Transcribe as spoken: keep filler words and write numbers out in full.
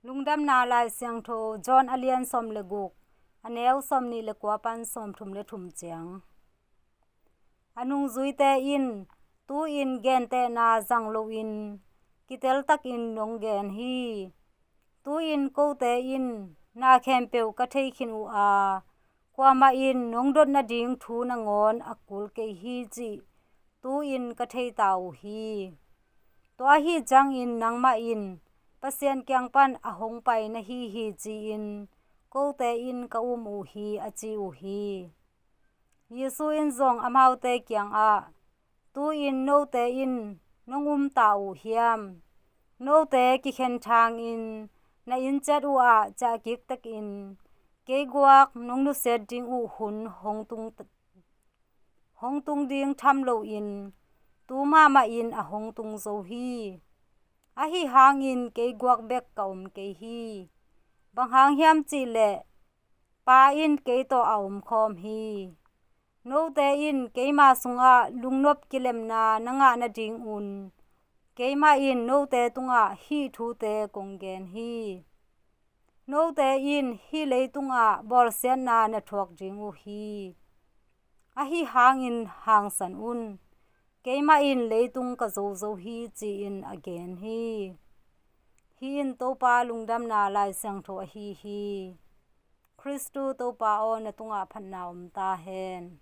Lungdamna Lai Siangtho John a lian sawm le guk, a neu sawm nih le kua pan sawm thum le thum ciang. A nungzuite in, tu-in gentehna zang loin kiteltakin nong gen hi. Tu-in kote in na khempeuh ka thei khin uh a, kuamah in nong dot nading thu nangawn a kul kei hi cih tu-in ka thei ta uh hi. Tua ahi ciangin nangmah in Pasian kiang pan a hong pai na hi hi ci-in kote in ka um uh hi, a ci uh hi. Jesu in zong amaute kiangah, tu-in note in nong um ta uh hiam? Note kikhen thangin na inn ciat uh ah ciah kik tekin kei guak nong nusiat ding uh hun hong tung, hong tung ding tham loin tu mahmah in a hong tung zo hi. Ahi hangin kei guak bek ka om kei hi. Bang hang hiam cihleh Pa in kei tawh a omkhawm hi. Note in keima sungah lungnop kilemna na ngah nadingun keimah in note tungah hih thute kong gen hi. Note in hih leitungah bawlsiatna na thuak ding uh hi. Ahi hangin hangsan un, keimah in leitung ka zo zo hi, ci-in a gen hi. Hih in Topa lungdamna Lai Siangtho ahi hi. Khristu Topa aw, na tungah phatna om ta hen.